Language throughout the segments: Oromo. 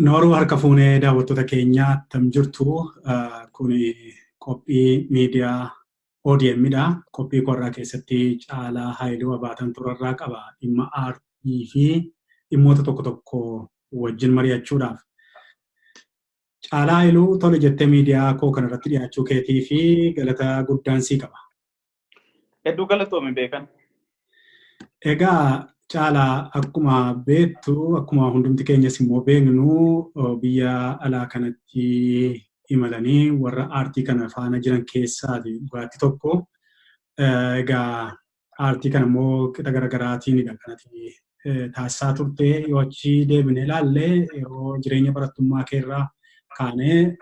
Nooruu harka fuunee daawwattoota keenyaa attam jirtu. Kun qophii miidiyaa ODM dha. Qophii korraa keessatti Caalaa Haayiluu Abaatan turarraa qaba dhimma aartii fi dhimmoota tokko tokko wajjin mari'achuudhaaf. Caalaa Haayiluu, tole jettee miidiyaa koo kanarratti dhiyaachuu keetii fi galata guddaan sii qaba. Hedduu galatoomi, Beekan. Egaa Caalaa, akkuma beektu, akkuma hundumti keenyas immoo beeknu, biyya alaa kanatti imalanii warra aartii kana faana jiran keessaati dhugaatti tokko. Egaa aartii kana immoo qixa garaagaraatiinidha kanati taasisaa turte. Yoo achi deebinee ilaalle, yeroo jireenya barattummaa keerraa kaanee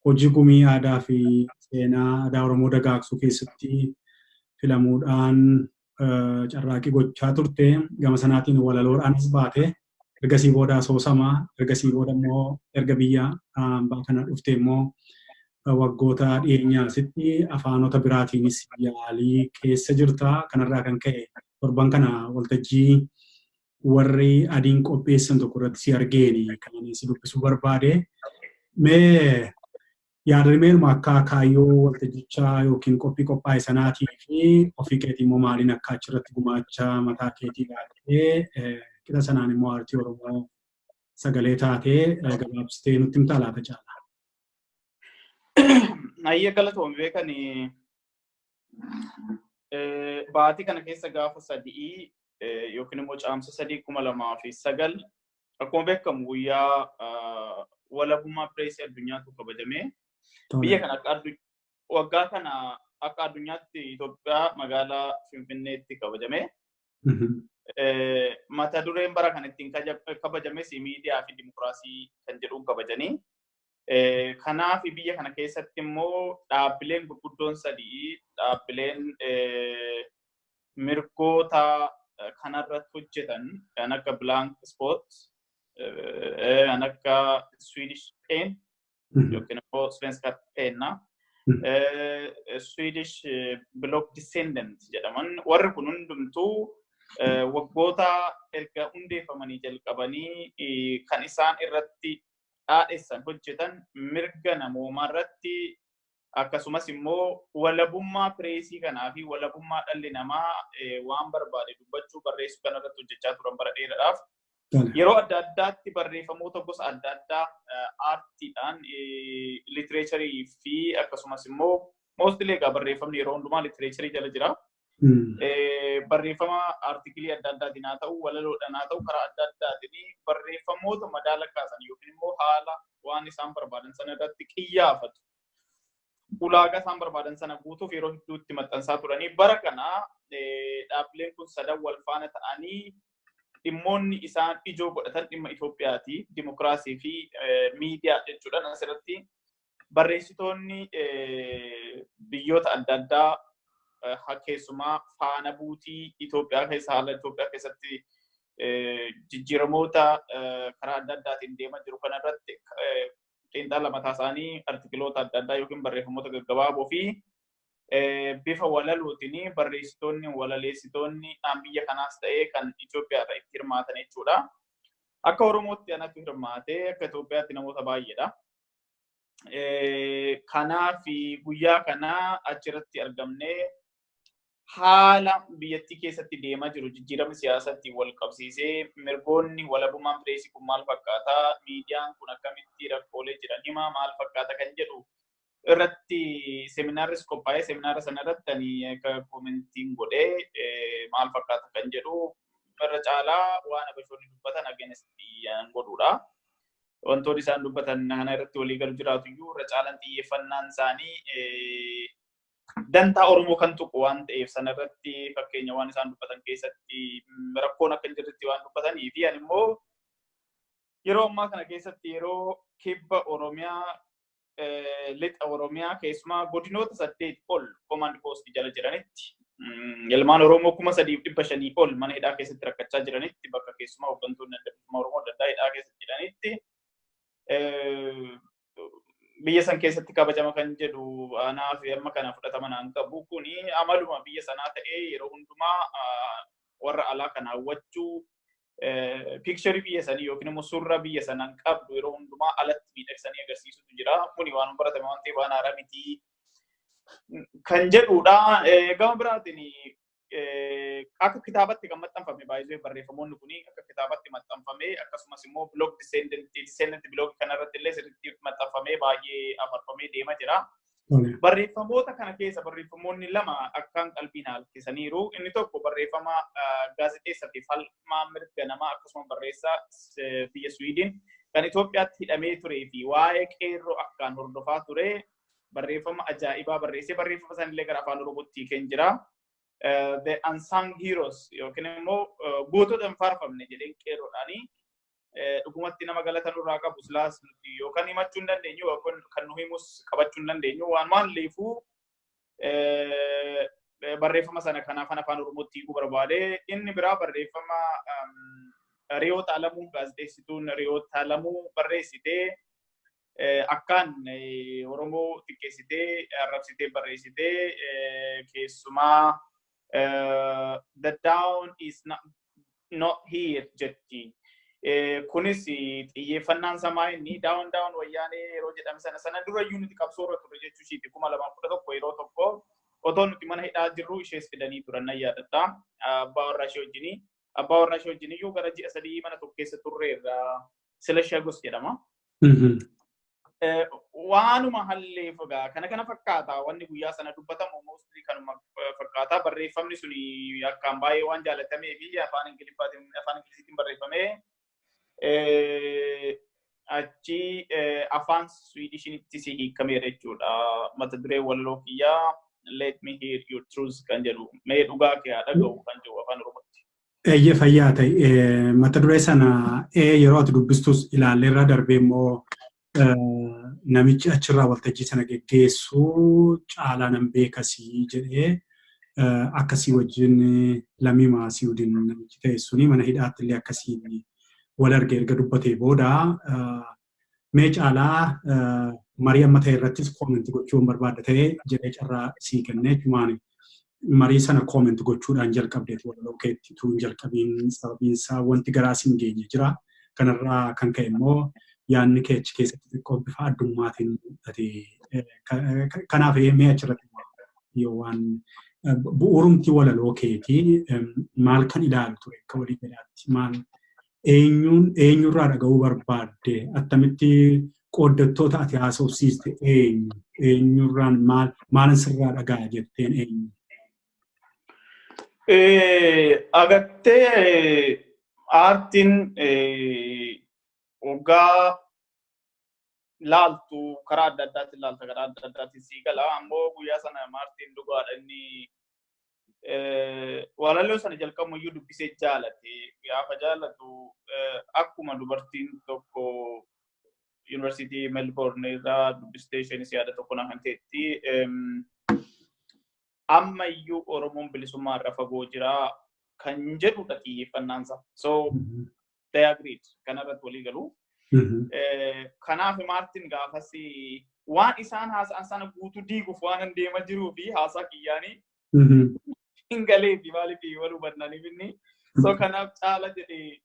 hojii gumii aadaa fi seenaa aadaa Oromoo dagaagsuu keessatti filamuudhaan carraaqqii gochaa turte. Gama sanaatiin walaloodhaanis baate. Ergasii booda asoosama. Ergasii booda immoo erga biyya hambaa kana dhufte immoo waggoota dhiyeenyaa asitti afaanota biraatiinis yaalii keessa jirta. Kanarraa kan ka'e torban kana waltajjii warri adiin qopheessan tokko irratti si argeeni kan ani si dubbisuu barbaade. Mee yaadrimeeruma akka kaayyoo waltajjichaa yookiin qophii qophaa'e sanaatii fi ofii keetii immoo maaliin akka achirratti gumaacha mataa keetii laattee, qixa sanaan immoo aartii Oromoo sagalee taatee gabaabsitee nutti himtaa laata, Caalaa? Ayyee, galatoomi, Beekan. Baatii kana keessa gaafa 3 yookiin immoo caamsa 3, 2009 akkuma beekamu guyyaa walabummaa pireesii addunyaatu kabajamee, biyya kana akka waggaa kana akka addunyaatti Itoophiyaa magaalaa Finfinneetti kabajame. Mata dureen bara kan ittiin kabajames miidiyaa fi dimokiraasii kan jedhuun kabajanii. Kanaaf biyya kana keessatti immoo dhaabbileen gurguddoon sadii, dhaabbileen mirgoota kanarratti hojjetan, kan akka Blank Spot, kan akka Swedish Pen yookiin immoo Svenska Penna, Swedish Blog Descendant jedhaman, warri kun hundumtuu waggoota erga hundeeffamanii jalqabanii kan isaan irratti dhaadhessan, hojjetan mirga namoomaa irratti, akkasumas immoo walabummaa pireesii kanaa fi walabummaa dhalli namaa waan barbaade dubbachuu, barreessuu kana irratti hojjechaa turan bara dheeraadhaaf. Yeroo adda addaatti barreeffamoota gosa adda addaa aartiidhaan, litereecharii fi akkasumas immoo mostly egaa barreeffamni yeroo hundumaa litereecharii jala jira. Barreeffama artikilii adda addaatiin haa ta'u, walaloodhaan haa ta'u, karaa adda addaatiin barreeffamoota madaala kaasan yookiin immoo haala waan isaan barbaadan sana irratti qiyyaafatu. Ulaagaa isaan barbaadan sana guutuuf yeroo hedduutti maxxansaa turanii, bara kana dhaabbileen kun sadan wal faana ta'anii dhimmoonni isaan ijoo godhatan dhimma Itoophiyaati, dimokiraasii fi miidiyaa jechuudhaan asirratti barreessitoonni biyyoota adda addaa, keessumaa faana buutii Itoophiyaa keessa, haala Itoophiyaa keessatti jijjiiramoota karaa adda addaatiin deemaa jiru kanarratti xiinxala mataa isaanii artikiloota adda addaa yookiin barreeffamoota gaggabaaboo fi bifa walalootiin barreessitoonni, walaleessitoonni biyya kanaas ta'ee kan Itoophiyaa irraa itti hirmaatan jechuudha. Akka Oromootti anatu hirmaate, akka Itoophiyaatti namoota baay'eedha. Kanaaf guyyaa kana achirratti argamnee haala biyyattii keessatti deemaa jiru, jijjiirama siyaasatti wal qabsiisee, mirgoonni walabummaan pireesii kun maal fakkaata, miidiyaan kun akkamitti rakkoolee jiran hima, maal fakkaata kan jedhu irratti seminaarris qophaa'ee, seminaara sana irratti ani akka commentiin godhee maal fakkaata kan jedhu irra caalaa waan abashoonni dubbatan against godhuudha. Wantoonni isaan dubbatan kana irratti walii galu jiraatu iyyuu, irra caalaan xiyyeeffannaan isaanii dantaa Oromoo kan tuqu waan ta'eef, sana irratti fakkeenya waan isaan dubbatan keessatti rakkoon akka hin jirretti waan dubbatanii fi ani immoo yeroo ammaa kana keessatti yeroo kibba Oromiyaa Lixa Oromiyaa keessumaa godinoota 8 ol command post jala jiranitti, ilmaan Oromoo 3,500 ol mana hidhaa keessatti rakkachaa jiranitti, bakka keessumaa hooggantoonni Adda Bilisummaa Oromoo adda addaa hidhaa keessatti jiranitti, biyya san keessatti kabajama kan jedhu anaa fi amma kana fudhatama naan qabu. Kuni amaluma biyya sanaa ta'ee yeroo hundumaa warra alaa kana hawwachuu, picture biyya sanii yookiin immoo surra biyya sanaan qabdu yeroo hundumaa alatti miidhagsanii agarsiisutu jira. Kuni waan baratame waan ta'eef waan haaraa miti kan jedhudha. Gama biraatiin akka kitaabatti kan maxxanfame baay'ee, barreeffamoonni kuni akka kitaabatti maxxanfame, akkasumas immoo blog Descendant blog kanarratti illee sirriitti maxxanfamee baay'ee afarfamee deema jira. Barreeffamoota kana keessa barreeffamoonni lama akkaan qalbii na harkisaniiru. Inni tokko barreeffama gaazexeessaa fi falmaa mirga namaa, akkasuma barreessaa biyya Swiidin kan Itoophiyaatti hidhamee turee fi waa'ee qeerroo akkaan hordofaa ture, barreeffama ajaa'ibaa barreessee, barreeffama sanillee gara Afaan Oromootti hiikeen jira. The Unsung Heroes yookiin immoo gootota hin faarfamne jedheen qeerroodhaanii dhugumatti nama galata nurraa qabu silaas nuti yookaan himachuu hin dandeenyu yookaan kan nu himus qabachuu hin dandeenyu. Waan maaliifuu barreeffama sana kanaaf Afaan Oromootti hiikuu barbaade. Inni biraa barreeffama Riyoota Alamuu, gaazexeessituun Riyoota Alamuu barreessitee, akkaan Oromoo xiqqeessitee arrabsitee barreessitee, keessumaa "The down is not here" jetti. Kunis xiyyeeffannaan samaa inni "down down Wayyaanee" yeroo jedhame sana dura iyyuu nuti qabsoo irra turre jechuu ishiiti. 2011 yeroo tokko otoo nuti mana hidhaa jirru ishees fidanii turan nan yaadadha. Abbaa warraa ishee wajjinii. Abbaa warraa ishee wajjin iyyuu gara ji'a 3 mana tokko keessa turreerra. Sila Shagos jedhama. Waanuma hallee egaa kana fakkaata. Wanni guyyaa sana dubbatamu mostly kanuma fakkaata. Barreeffamni suni akkaan baay'ee waan jaalatamee fi Afaan Ingiliffaatiin, Afaan Ingiliziitiin barreeffamee achi Afaan Swiidishinitti si hiikameera jechuudha. Mata duree walaloo kiyyaa "Let me hear your truth" kan jedhu, mee dhugaa kee haa dhaga'u kan jedhu Afaan Oromootti. Eeyyee, fayyaa ta'e. Mata duree sana yeroo ati dubbistus ilaalleerraa darbee immoo namichi achirraa waltajjii sana geggeessuu caalaa nan beekasii jedhee akkasii wajjin lammii maasii namichi ta'e suni mana hidhaatti illee akkasiin wal arge erga dubbatee booda, mee caalaa marii amma ta'e irrattis comment gochuu barbaadda ta'e jedhee carraa sii kennee jechumaan marii sana comment gochuudhaan jalqabdeeti walaloo keetti utuu hin jalqabiin, sababiin isaa wanti garaa siin geenye jira. Kanarraa kan ka'e immoo yaadni kee achi keessatti xiqqoo bifa addummaatiin mul'ate. Kanaaf mee achirratti yoo waan bu'uurumti walaloo keetii maal kan ilaalu ture, akka walii galaatti maal, eenyuun eenyurraa dhaga'uu barbaadde, attamitti qooddattoota ati haasofsiiste eenyu, eenyurraan maal maalan sirraa dhaga'a jetteen eenyu? Agartee, aartiin waggaa laaltu karaa adda addaatiin laalta, karaa adda addaatiin sii gala. Ammoo guyyaa sana Maartiin dhugaadha, inni walaloo sana jalqabumayyuu dubbisee jaalate. Gaafa jaalatu akkuma dubartiin tokko Yuunivarsiitii Melbourne irraa dubbistee isheenis yaada tokko na kan ta'etti, ammayyuu Oromoon bilisummaa irra fagoo jira kan jedhudha xiyyeeffannaansa. So they agreed, kanarratti walii galu. Kanaaf Maartin gaafas waan isaan haasa'an sana guutuu diiguuf waan an deema jiruu fi haasaa kiyyaanii hin galeefi, maaliif wal hubannaniif inni. So kanaaf caala jedhee,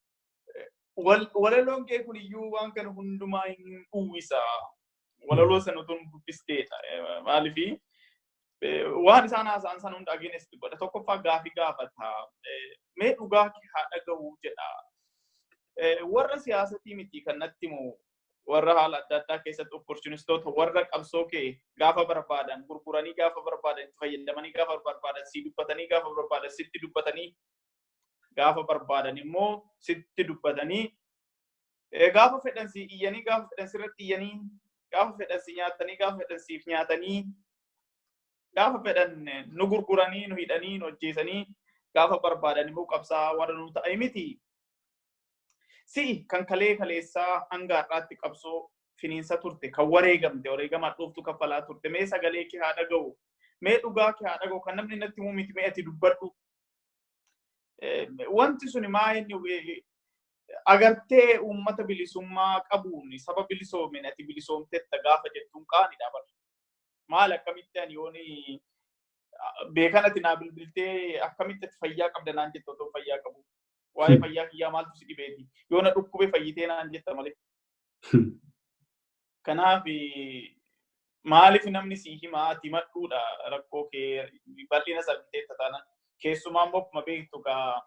walaloon kee kun iyyuu waan kana hundumaa hin uwwisa. Walaloo sana utuu dubbisteedha. Maaliif waan isaan haasa'an sana hunda against godha. Tokkoffaa gaafii gaafata. Mee dhugaa kee haa dhaga'uu jedha. Warra siyaasatii miti kan natti himu, warra haala adda addaa keessatti opportunistoota, warra qabsoo kee gaafa barbaadan gurguranii, gaafa barbaadan itti fayyadamanii, gaafa barbaadan si dubbatanii, gaafa barbaadan sitti dubbatanii, gaafa barbaadan immoo sitti dubbatanii, gaafa fedhan si iyyanii, gaafa fedhan sirratti iyyanii, gaafa fedhan si nyaatanii, gaafa fedhan siif nyaatanii, gaafa fedhan nu gurguranii, nu hidhanii, nu hojjeesanii, gaafa barbaadan immoo qabsaa warra nu ta'e miti. Si'i kan kalee kaleessaa hanga har'aatti qabsoo finiinsa turte, kan wareegamte, wareegama dhooftu kaffalaa turte, mee sagalee kee haa dhaga'u, mee dhugaa kee haa dhaga'u, kan namni natti himuu miti, mee ati dubbadhu. Wanti suni maa inni agartee uummata bilisummaa qabuun saba bilisoomeen ati bilisoomtetta gaafa jettuun qaanidha bara. Maal akkamitti ani yooni beekan ati naa bilbiltee akkamitti ati fayyaa qabda naan jetta otoo fayyaa qabu? Waa'ee fayyaa kiyyaa maaltu si dhibeeti? Yoo na dhukkube fayyitee naan jetta malee. Kanaaf maaliif namni si himaa, ati himadhuudha rakkoo kee bal'ina argiteetta taanaan. Keessumaa immoo akkuma beektu gaa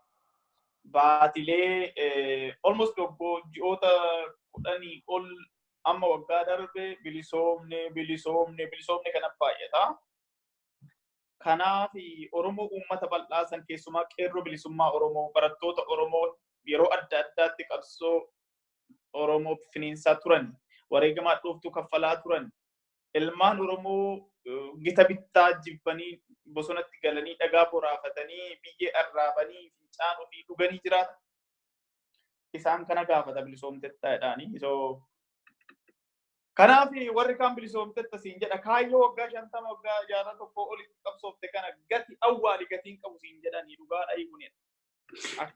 baatilee almost ji'oota 10 ol amma waggaa darbe bilisoomne, bilisoomne, bilisoomne kana baay'ata. Kanaaf Oromoo uummata bal'aa san, keessumaa qeerroo bilisummaa Oromoo, barattoota Oromoo yeroo adda addaatti qabsoo Oromoo finiinsaa turan, wareegama dhooftuu kaffalaa turan, ilmaan Oromoo gita bittaa jibbanii bosonatti galanii dhagaa boraafatanii biyyee arraabanii fincaan ofii dhuganii jiraatan. Isaan kana gaafata bilisoomtetta jedhaanii. So kanaaf warri kaan bilisoomtetta siin jedha, kaayyoo waggaa 50, waggaa 61 olitti qabsoofte kana gati awwaali, gatiin qabu siin jedhanii, dhugaadha hiikunidha.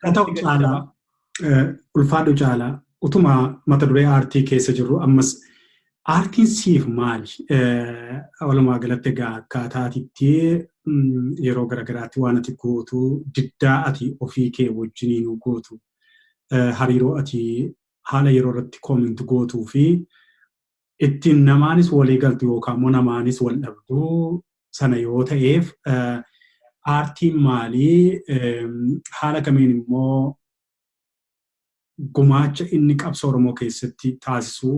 Haa ta'u Caalaa, ulfaadhu Caalaa, utuma mata duree aartii keessa jirru ammas aartiin siif maali? Walumaa galatti egaa akkaataa atitti yeroo garaagaraatti waan ati gootu, diddaa ati ofii kee wajjiniin gootu, hariiroo ati haala yeroo irratti comment gootuu fi ittiin namaanis walii galtu yookaan immoo namaanis wal dhabdu sana yoo ta'eef, aartiin maalii? Haala kamiin immoo gumaacha inni qabsoo Oromoo keessatti taasisuu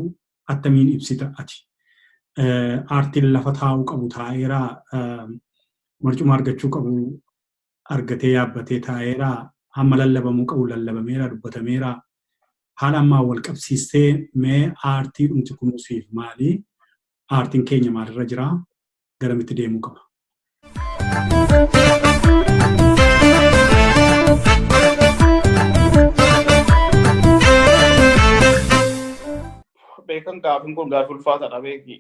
attamiin ibsita ati? Aartiin lafa taa'uu qabu taa'eeraa, marcuma argachuu qabu argatee yaabbatee taa'eeraa, hamma lallabamuu qabu lallabameera, dubbatameera? Haala ammaa wal qabsiistee mee aartii dhumti kunuusiif maali? Aartiin keenya maalirra jira? Garamitti deemuu qaba? Beekan, gaafin kun gaafii ulfaataadha beeki.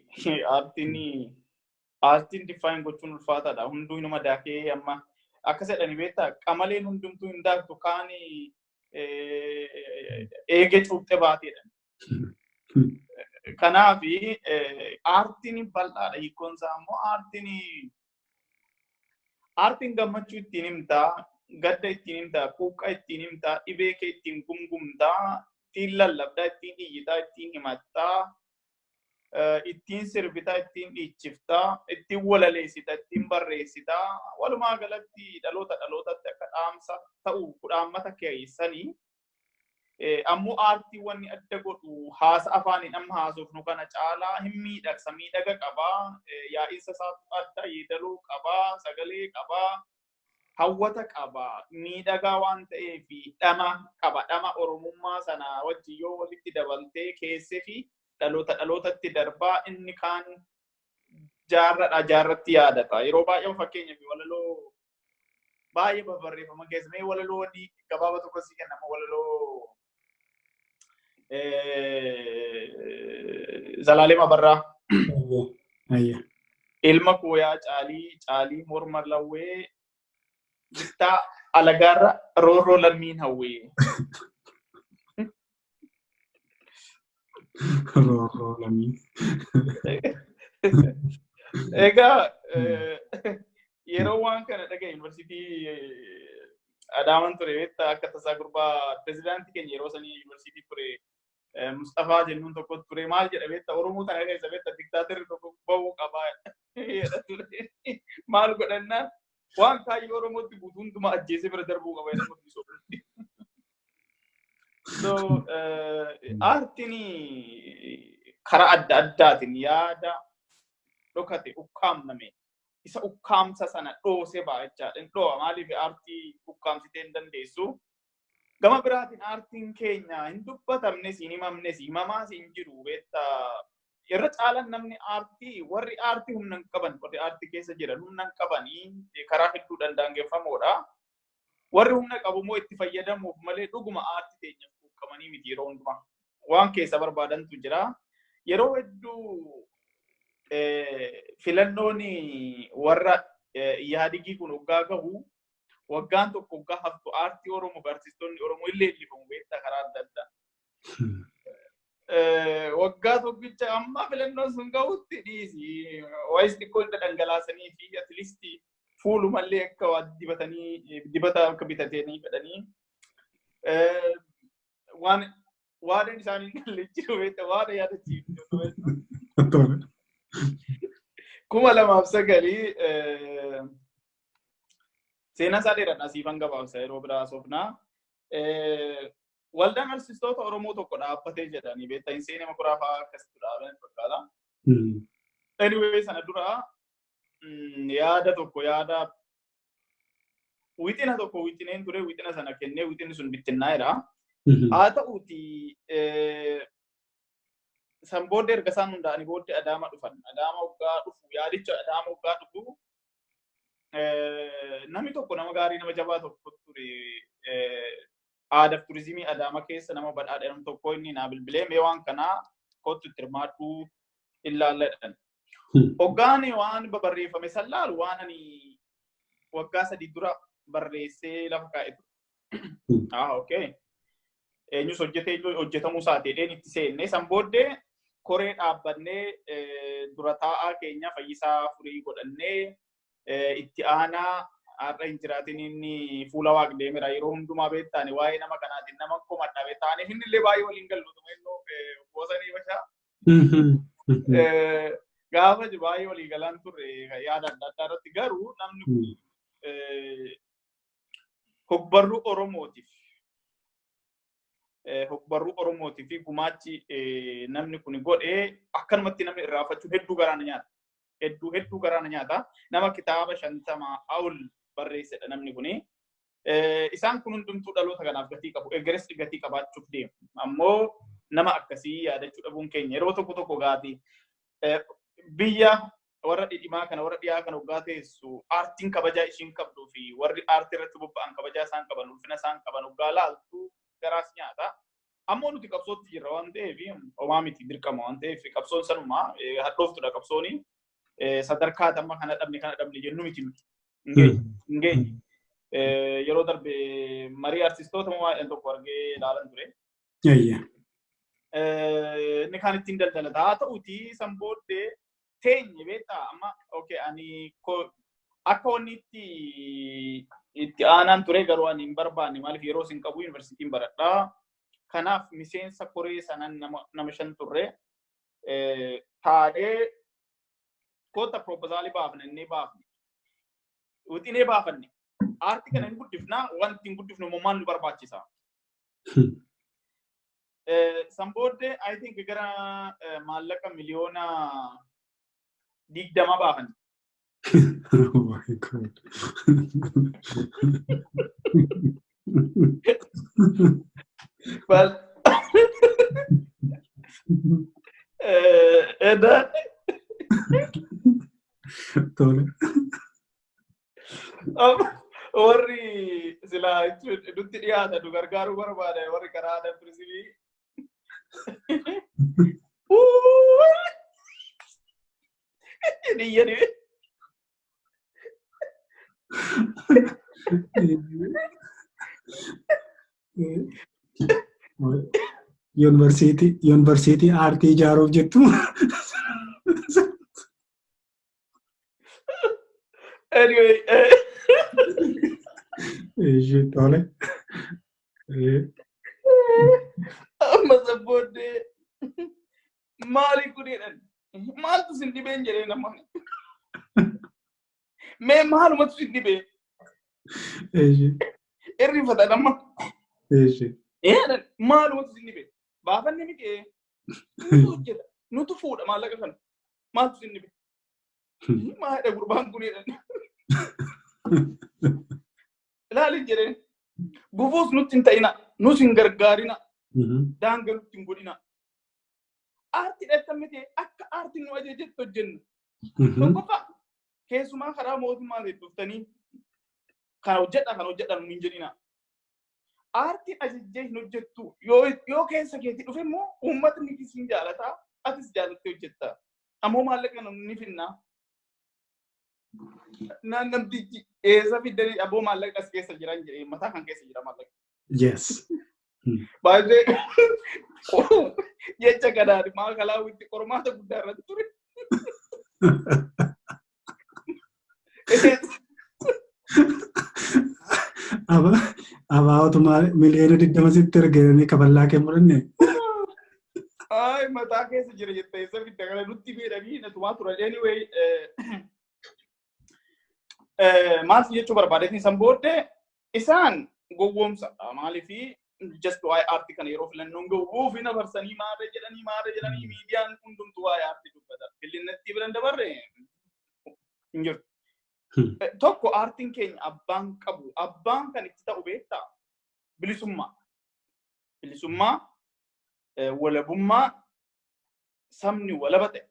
Aartiin define gochuun ulfaataadha. Hunduu inuma daakee amma akkas jedhani beektaa, qamaleen hundumtuu hin daaktu, kaan eegee cuuphxe baateedha. Kanaaf aartiin bal'aadha, hiikkoon isaa immoo aartiin gammachuu ittiin himtaa, gadda ittiin himtaa, quuqqaa ittiin himtaa, dhibee kee ittiin gumgumtaa, ittiin lallabdaa, ittiin iyyitaa, ittiin himattaa, ittiin sirbitaa, ittiin dhiichiftaa, ittiin walaleessitaa, ittiin barreessitaa. Walumaa galatti dhaloota dhalootatti akka dhaamsa ta'u kudhaammata keessanii. Ammoo aartii wanni adda godhu haasa afaaniin amma haasofnu kana caalaa hin miidhagsa, miidhaga qabaa, yaa'insa isaatu adda, yeedaloo qabaa, sagalee qabaa, hawwata qaba, miidhagaa waan ta'eef dhama qaba. Dhama Oromummaa sana wajjin yoo walitti dabaltee keessee fi dhaloota dhalootatti darbaa, inni kaan jaarradha jaarratti yaadata. Yeroo baay'ee fakkeenyaaf walaloo baay'ee babbarreeffama keessa mee walaloo wanni gabaaba tokko si kennama, walaloo Zalaalem Abarraa. Ilma kooyaa caalii caalii morma lawwee, bittaa alagaarra roorroo lammiin hawwee. Roorroo lammiin. Egaa yeroo waan kana dhagaye yuunivarsiitii Adaaman ture beektaa. Akka tasaa gurbaa pirezidaantii keenya yeroo sanii yuunivarsiitii ture Mustafaa jennuun tokko ture. Maal jedha beektaa? Oromoo tana keessa beektaa diktaaterri tokko bahuu qabaa jedha ture. Maal godhannaan waan kaayyoo Oromootti guutuu hundumaa ajjeesee bira darbuu qaba jedhama bilisoomutti. So aartiin karaa adda addaatiin yaada dhokate, ukkaamname, isa ukkaamsa sana dhoosee ba'a jechaadha. Hin dho'a, maaliif aartii ukkaamsitee hin dandeessu. Gama biraatiin aartiin keenya hin dubbatamnes, hin himamnes, himamaas hin jiru beektaa. Irra caalaan namni aartii, warri aartii humna hin qaban, warri aartii keessa jiran humna hin qabanii karaa hedduudhaan daangeffamoodha. Warri humna qabu immoo itti fayyadamuuf malee dhuguma aartii teenyaaf quuqqamanii miti yeroo hundumaa. Waan keessa barbaadantu jira. Yeroo hedduu filannoon warra Yaadigii kun waggaa gahu, waggaan tokko waggaa haftu, aartii Oromoo fi artistoonni Oromoo illee leellifamu beektaa karaa adda addaa. Waggaa tokkicha amma filannoon sun gahutti dhiisi. Wayis xiqqoo illee dhangalaasanii fi at least fuulumallee akka waa dibatanii, dibata akka bitatanii fedhanii waan waadaan isaanii hin galle jiru beektaa, waan yaadachiiftu. 2009 seenaa isaa dheeradha, siifan gabaabsa, yeroo biraa soofnaa. Waldaan artistoota Oromoo tokko dhaabbatee jedhanii beektaa, hin seenee makuraa fa'aa akkasitti dhaaban fakkaata. Anyway, sana dura yaada tokko, yaada wixina tokko wixineen ture, wixina sana kennee wixinni sun bittinnaa'eera. Haa ta'uuti san booddee erga isaan hundaa'anii booddee Adaama dhufan. Adaama waggaa dhufu, yaadicha Adaama waggaa dhufu, namni tokko, nama gaarii, nama jabaa tokko ture. Aadaaf turizimii Adaama keessa nama badhaadha jedhamu tokko, inni naa bilbilee, "Mee waan kanaa kottu itti hirmaadhuu ilaalladhan." Hoggaan waan barreeffame san laalu, waan ani waggaa 3 dura barreessee lafa kaa'e ture. Ah, okay. Eenyus hojjetee hojjetamuu isaati jedheen itti seenne. San booddee koree dhaabbannee, dura taa'aa keenya Fayyisaa Furii godhannee, itti aanaa har'a hin jiraatin, inni fuula Waaq deemera. Yeroo hundumaa beektaani waa'ee nama kanaatiin nama komadha beektaaniif, inni illee baay'ee waliin gallu tumeenno boosanii bashaa. Gaafa baay'ee walii galaan turre yaada adda addaa irratti, garuu namni kun hogbarruu Oromootiif fi gumaachi namni kun godhe akkanumatti namni irraanfachuun hedduu garaa na nyaata. Hedduu hedduu garaa na nyaata. Nama kitaaba 50 ol barreessedha namni kuni. Isaan kun hundumtuu dhaloota kanaaf gatii qabu. Egeres gatii qabaachuuf deemu. Ammoo nama akkasii yaadachuu dhabuun keenya yeroo tokko tokko gaati. Biyya warra dhidhimaa kana, warra dhiyaa kana waggaa teessu, aartiin kabajaa ishiin qabduu fi warri aartii irratti bobba'an kabajaa isaan qaban, ulfina isaan qaban waggaa laaltu garaas nyaata. Ammoo nuti qabsootti jirra waan ta'eef homaa miti, dirqama waan ta'eef qabsoon sanumaa hadhooftudha qabsooni. Sadarkaa amma kana dhabne, kana dhabne jennu miti nuti. Hin geenye. Yeroo darbe marii artistoota waa'een tokko argee ilaalan ture. Inni kaan ittiin daldalata. Haa ta'uti san booddee teenye beektaa, amma okay, ani akka wanni itti aanaan ture garuu ani hin barbaanne. Maaliif? Yeroo isin qabu, yuunivarsiitiin baradhaa. Kanaaf miseensa koree sanan nama shan turre taa'ee, "Koota proposaalii baafne," inni baafne. Wixinee baafanne. Aartii kana hin guddifnaa, wanti hin guddifnu immoo maal nu barbaachisa? San booddee I think gara maallaqa miliyoona 20 baafanne. Oh my God. Well, edda Tole. Warri silaa jechuun nutti dhiyaatan, nu gargaaruu barbaadan, warri karaa aadaa turizimii. Iyyanii. Yuunivarsiitii aartii ijaaruuf jettu. Anyway, Ishee tole. Amma san booddee "Maali kun?" jedhan. "Maaltu sin dhibeen?" jedhee nama. "Mee maalumatu sin dhibee?" Irrifatan amma. "Ee, maalumatu sin dhibee? Baafanni miti ee. Nutu hojjeta. Nutu fuudha maallaqa kana. Maaltu sin dhibee? Maalidha gurbaan kun?" jedhan. "Ilaalin," jedheen. "Gufuus nutti hin ta'ina. Nus hin gargaarina. Daangaa nutti hin godhina. Aartii dha miti, akka aartiin nu ajajetti hojjenna. Tokkoffaa, keessumaa karaa mootummaatiin dhuftanii kana hojjedha, kana hojjedha nu hin jedhina. Aartiin ajajjee hin hojjettu. Yoo keessa keetti dhufe immoo uummatni siin jaalataa. Atis jaalattee hojjetta. Ammoo maallaqa ni finnaa. Naan namtichi eessa fiddanii aboo maallaqa as keessa jiran jedhee, mataa kan keessa jira maallaqa. Baay'ee jecha kanaan maakalaawwitti qormaata guddaa irratti ture. Abaa'otu 20 miliyoona sitti erganii kaballaa kee muranne. Ay, mataa keessa jira jettee eessa fidda kana nutti miidhanii natumaa turan. Anyway, maal jechuu barbaadeetiin san booddee isaan gowwoomsa. Maaliifi just waa'ee aartii kana yeroo filannoon gahu uuf hin afarsanii, maarree jedhanii, maarree jedhanii, miidiyaan hundumtu waa'ee aartii dubbata. Billinnatti biran dabarre hin jirtu. Tokko, aartiin keenya abbaan qabu, abbaan kan itti ta'u beektaa, bilisummaa. Bilisummaa, walabummaa, sabni walaba ta'e.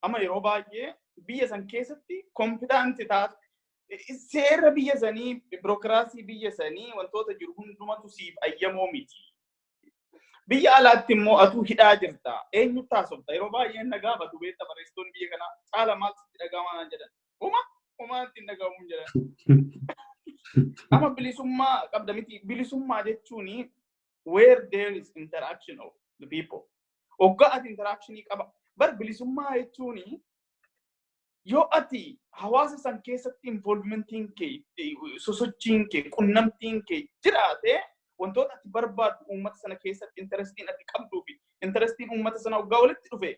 Amma yeroo baay'ee biyya san keessatti competent taatu seera biyya sanii, birookiraasii biyya sanii, wantoota jiru hundumatu siif ayyamoo miti. Biyya alaatti immoo atuu hidhaa jirta. Eenyutti haasofta? Yeroo baay'ee na gaafatu beekta barreessitoonni biyya kanaa, "Caala, maal sitti dhaga'amaa?" naan jedhan. Uma umaa itti hin dhaga'amu jedhan. Amma bilisummaa qabda miti. Bilisummaa jechuun where there is interaction of the people. Oggaa ati interactionii qaba. Bar bilisummaa jechuun yoo ati hawaasa san keessatti involvementiin kee, sosochiin kee, qunnamtiin kee jiraate, wantoota ati barbaaddu uummata sana keessatti, interestiin ati qabduu fi interestiin uummata sana oggaa walitti dhufe,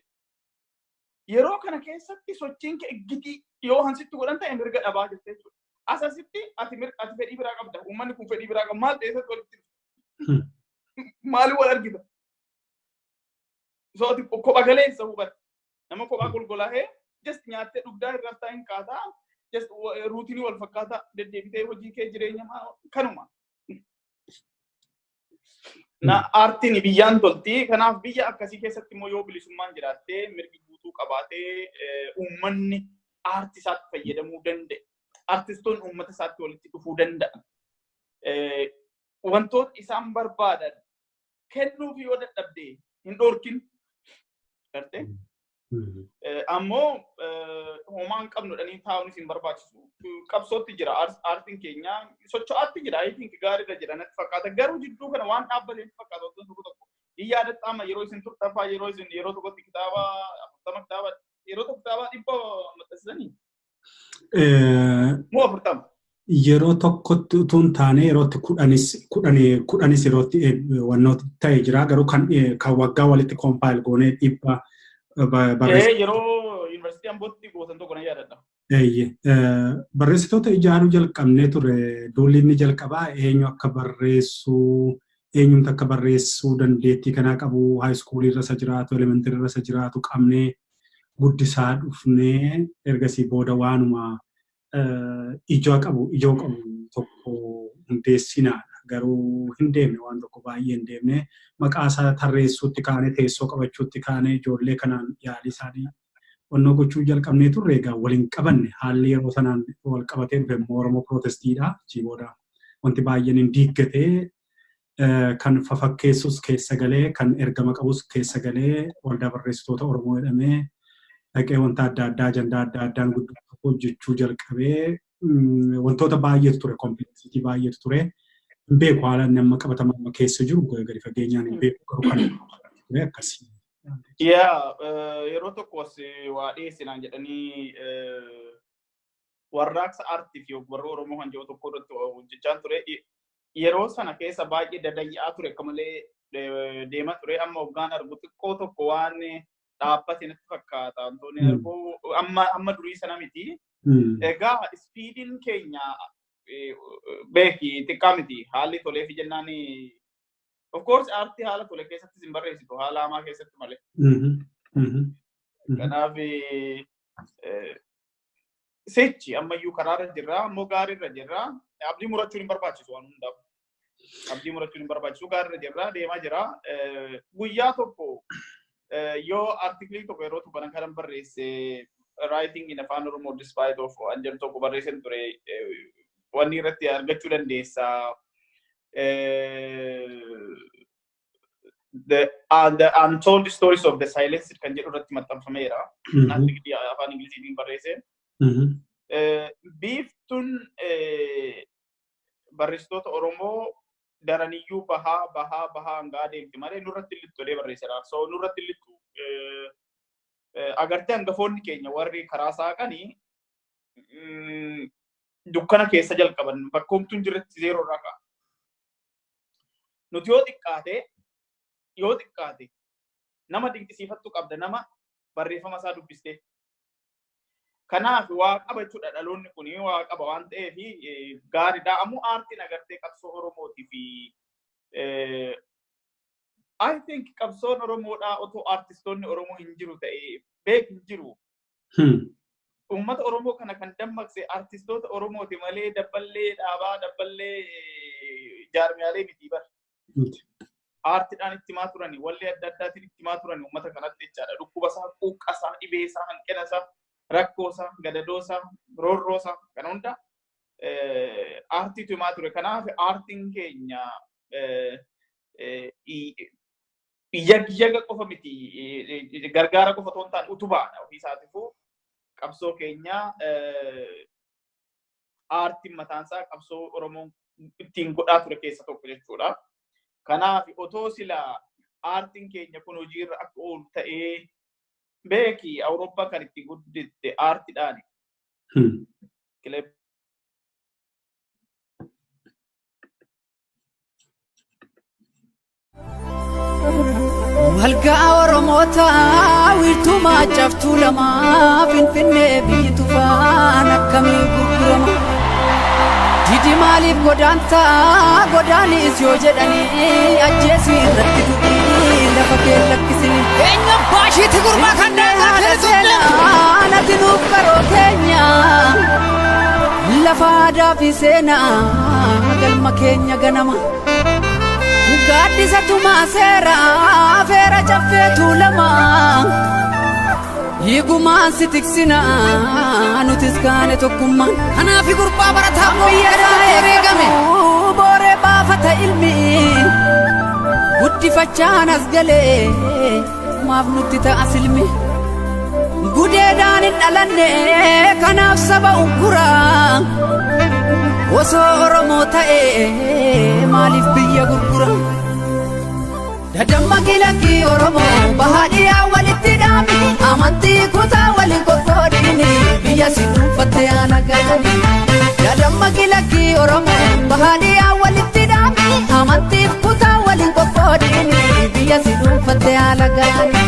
yeroo kana keessatti sochiin kee iggitii yoo hansitti godhan ta'e mirga dhabaa jirte jechuudha. As asitti ati fedhii biraa qabda. Uummanni kun fedhii biraa qaba. Maal eessatti walitti dhufe? Maaliin wal argita? So ati kopha galeessa hubata. Nama kophaa golgolaa'ee just nyaattee dhugdaa irraa taa'in hin kaataa, just routine wal fakkaataa deddeebitee hojii kee jireenya kanuma. Na aartiin biyyaan tolti. Kanaaf biyya akkasii keessatti immoo yoo bilisummaan jiraattee, mirgi guutuu qabaatee, uummanni aartii isaatti fayyadamuu danda'e, artistoonni uummata isaatti walitti dhufuu danda'an, wantoota isaan barbaadan kennuuf yoo dadhabde hin dhorkin. Gartee? Ammoo homaa hin qabnu dhanii taa'uunis hin barbaachisu. Qabsootti jira aartiin keenya, socho'aatti jira. I think gaariirra jira natti fakkaata. Garuu jidduu kana waan dhaabbatee natti fakkaata wantoonni tokko tokko. Hin yaadatta, amma yeroo isin turtan, yeroo isin yeroo tokkotti kitaaba 40, kitaaba yeroo tokko kitaaba 100 maxxansisanii. Moo 40? Yeroo tokkotti utuu hin taane yerootti 10s yerootti wannooti ta'e jira, garuu kan waggaa walitti compile goonee 100 barreessa. Yeroo yuunivarsiitii Ambootti gootan tokko nan yaadadha. Barreessitoota ijaaruu jalqabnee ture. Duulli inni jalqabaa eenyu akka barreessuu, eenyumti akka barreessuu dandeettii kanaa qabu, high schoolii irra isa jiraatu, elementarii irra isa jiraatu qabnee guddisaa dhufnee, ergasii booda waanuma ijoo qabu tokko hundeessinaadha. Garuu hin deemne, waan tokko baay'ee hin deemne. Maqaa isaa tarreessuutti kaanee, teessoo qabachuutti kaanee, ijoollee kanaan yaalii isaanii onnoo gochuu jalqabnee turre. Egaa waliin qabanne, haalli yeroo sanaan wal qabatee dhufe immoo Oromoo Protestiidha. Achii booda wanti baay'een hin diiggatee, kan fafakkeessus keessa galee, kan ergama qabus keessa galee, Waldaa Barreessitoota Oromoo jedhamee dhaqee wanta adda addaa, ajandaa adda addaan guddoo hojjechuu jalqabee, wantoota baay'eetu ture, complexity baay'eetu ture. Hin beeku, haala inni amma qabatamaa amma keessa jiru gadi fageenyaan hin beeku, garuu kan ture akkasii. Yaa, yeroo tokko as waa dhiyeessinaan jedhanii warraaqsa aartii fi ogbarruu Oromoo kan jedhu tokko irratti hojjechaa ture. Yeroo sana keessa baay'ee dadayya'aa ture, akka malee deema ture. Amma hoggaan argu xiqqoo tokko waan dhaabbate natti fakkaata. Wantoonni argu amma durii sana miti. Egaa speediin keenya beeki xiqqaa miti. Haalli tolee fi jennaan, of course, aartii haala tole keessattis hin barreessitu, haala hamaa keessatti malee. Kanaaf sechi ammayyuu karaarra jirra, ammoo gaariirra jirra. Abdii murachuun hin barbaachisu waan hundaaf. Abdii murachuun hin barbaachisu, gaariirra jirra, deemaa jira. Guyyaa tokko yoo articleii tokko yeroo tokko kanan barreesse, "Writing in Afaan Oromoo despite of" an jedhu tokko barreessan ture. Wanni irratti argachuu dandeessa. The Untold Stories of the Silenced kan jedhu irratti maxxanfameera. Afaan Ingiliziitiin barreesse. Biiftuun barreessitoota Oromoo daraniyyuu bahaa bahaa bahaa hanga adeemti malee nurratti lixxu jedhee barreesseera. So nurratti lixxu agartee hangafoonni keenya warri karaa saaqanii dukkana keessa jalqaban, bakka homtuu hin jirretti zeeroo irraa ka'a. Nuti yoo xiqqaate nama dinqisiifattu qabda, nama barreeffama isaa dubbistee. Kanaaf waa qaba jechuudha, dhaloonni kun waa qaba waan ta'eef gaariidha. Ammoo aartiin agartee qabsoo Oromootii fi I think qabsoon Oromoodhaa otoo aartistoonni Oromoo hin jiru ta'ee beek hin jiru. Uummata Oromoo kana kan dammaqse aartistoota Oromooti malee dabballee dhaabaa, dabballee jaarmiyaalee miti bara. Aartiidhaan itti himaa turani, wallee adda addaatiin itti himaa turani uummata kanatti jechaadha. Dhukkuba isaa, quuqqa isaa, dhibee isaa, hanqina isaa, rakkoo isaa, gadadoo isaa, roorroo isaa kana hunda aartiitu himaa ture. Kanaaf aartiin keenya yaga qofa miti, gargaara qofa otoo hin taane utubaadha ofii isaatiifuu. Qabsoo keenya aartiin mataan isaa qabsoo Oromoon ittiin godhaa ture keessa tokko jechuudha. Kanaaf otoo sila aartiin keenya kun hojiirra akka oolu ta'ee beeki, Awurooppaa kan itti gudditte aartiidhaani. Kilab Walga'a Oromoota wiirtuu maacaftuu lamaa, Finfinnee biyyi tufaan akkamii gurgurama? Didi maaliif godaantaa, godaanis yoo jedhanii ajjeesii irratti du'ii lafa kee lakkisini. Eenyu baashiitti gurbaa kan daangaa Haadha keessa seenaa nati nuuf qaroo keenya, lafa aadaa fi seenaa galma keenya ganama. Gaaddisa tumaa seeraa feera caffee tuulamaa. Hiigumaan si tiksina nutis kaane tokkummaan. Kanaaf gurbaa barataa Biyya biyya wareegame. Booree baafata ilmi guddifachaan as galee maaf nutti ta'a silmi. Gudeedaan hin dhalanne kanaaf saba ukkuraa. Osoo Oromoo ta'ee maaliif biyya gurgura? Dadamma kilakii Oromoo bahaa dhiyaa walitti dhaami, amantii kutaa waliin qoqqoodini, biyya si dhuunfatte haala galani. Dadamma kilakii Oromoo bahaa dhiyaa walitti dhaami, amantiif kutaa waliin qoqqoodini, biyya si dhuunfatte haala galani.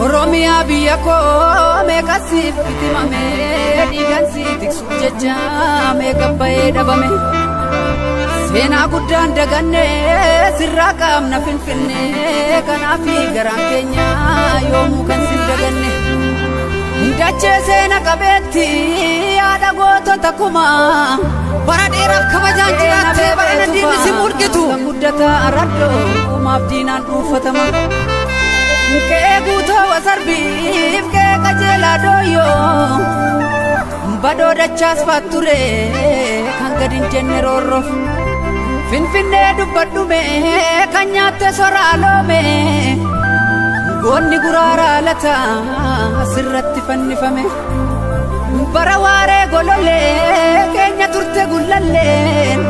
Oromiyaa biyya koo meeqa siif bitimame, dhiigan si tiksuuf jecha meeqa bahee dhabame. Seenaa guddaan daganne sirraa qaamna Finfinne, kanaaf garaan keenya yoomuu kan sin daganne. Dachee seena qabeetti yaada gootota kumaa. Bara dheeraaf kabajaan jiraattee bara diinni si mulqitu. Kan guddataa araddoo kumaaf diinaan dhuunfatama. Qe'ee guutoo wasarbiif qe'ee qajeelaa dooyyoo. Badoo dachaas faatture kan gadi hin jenne roorroof. Finfinnee dubbadhume kan nyaatte soraa loome. Goonni guraaraa lata asirratti fannifame. Bara waaree golollee keenya turte gullalleen.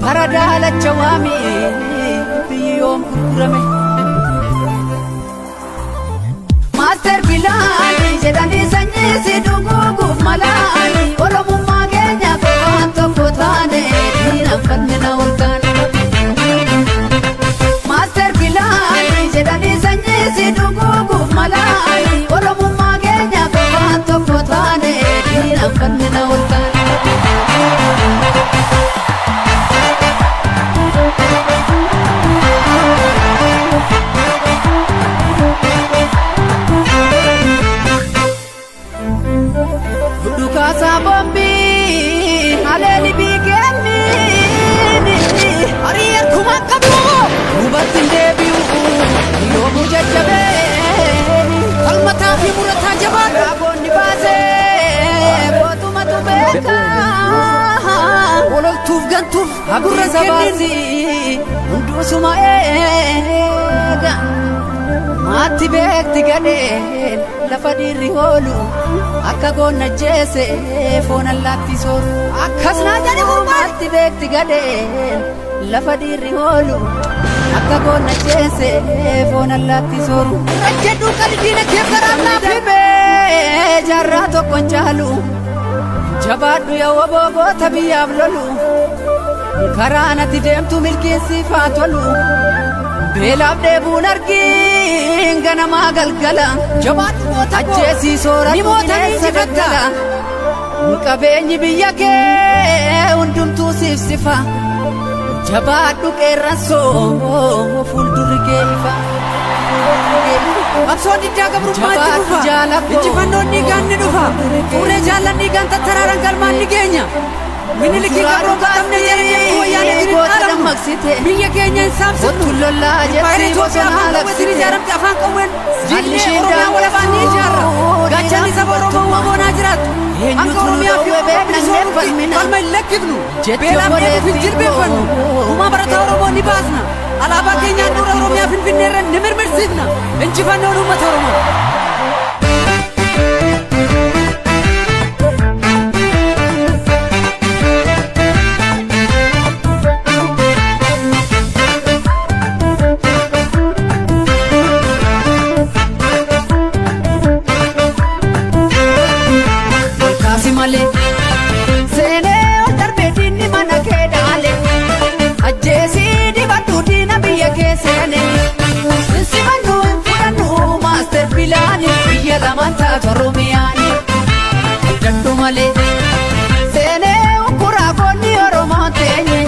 Bara daalacha waamii biyyi yoom gurgurame. Master plan jedhanii sanyii si dhuguuguuf malaani, Oromummaa keenya qofaan tokko taane diinaan fannina ol kaane. Master plan jedhanii sanyii si dhuguuguuf malaani, Oromummaa keenya qofaan tokko taane diinaan fannina ol kaane. Dhukaasaa boombii. Ofii murataa jabaadhu. Raabonni baasee gootumatu beeka. Ololtuuf gantuuf gurra Gurra kennin. sabaasi hundusuma eega. Maatti beekti gadheen lafa dhiirri oolu akka goonna jeese foon allaatti sooru. Akkas naa jedhe gurbaan. Maatti beekti gadheen lafa dhiirri oolu akka goonna jeese foon allaatti sooru. Rajjedhuu qalli diina keef garaan laafi. Dhibee jaarraa tokko hin caalu jabaadhu yaa woboo goota biyyaaf lolu karaa natti deemtu milkiinsiif haa tolu beelaaf dheebuun argiin ganamaa galgala Jabaadhu goota koo. ajjeesii soora Ni moota ni injifatta. Qabeenyi biyya kee hundumtuu siif sifa jabaadhu qeerransoo fuuldurri kee ifa. Qabsoon diddaa gabrummaa itti Jabaadhu fufa. jaalakoo. Injifannoon dhiigaan ni dhufa. Fuuree jaallan dhiigaan tattaraaran galmaan ni geenya. Minilikii gabroon qaqqabne jala deemtu wayyaanee Goota jirin dhaalamnu. dammaqsite. Biyya keenya hin saamsifnu. Ottu lollaa Impaayera jetti Itoophiyaa bosonaa afaan qawweetiin labsite. ijaaramte afaan qawween Jalli diinee isheen Oromiyaa walabaan ni ijaarra. Gaachanni saba Oromoo waboonaa jiraatu. Hanga Eenyutu nu Oromiyaa fi dhowwe Oromoo beekna bilisoomutti falmina. falma hin lakkifnu. Jechi Beelaaf dheebuuf hin obboleettii jilbeeffannu. koo. Gumaa barataa Oromoo ni baasna. Alaabaa keenyaan dura Oromiyaa Finfinneerra ni mirmirsiifna. Injifannoon uummata Oromoo. Olkaasi malee seenee ol darbee diinni mana kee dhaale ajjeesii dibadhu diina biyya kee seene insimannu hin fudhannu maaster pilaani biyya lamaan taatu Oromiyaani dadhu malee seenee ukkuraa goonni Oromoo teenye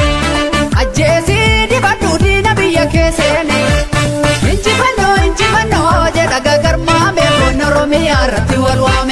ajjeesii dibadhu diina biyya kee seene injifannoo injifannoo jedha gagarmaame goonni Oromiyaa irratti wal waame.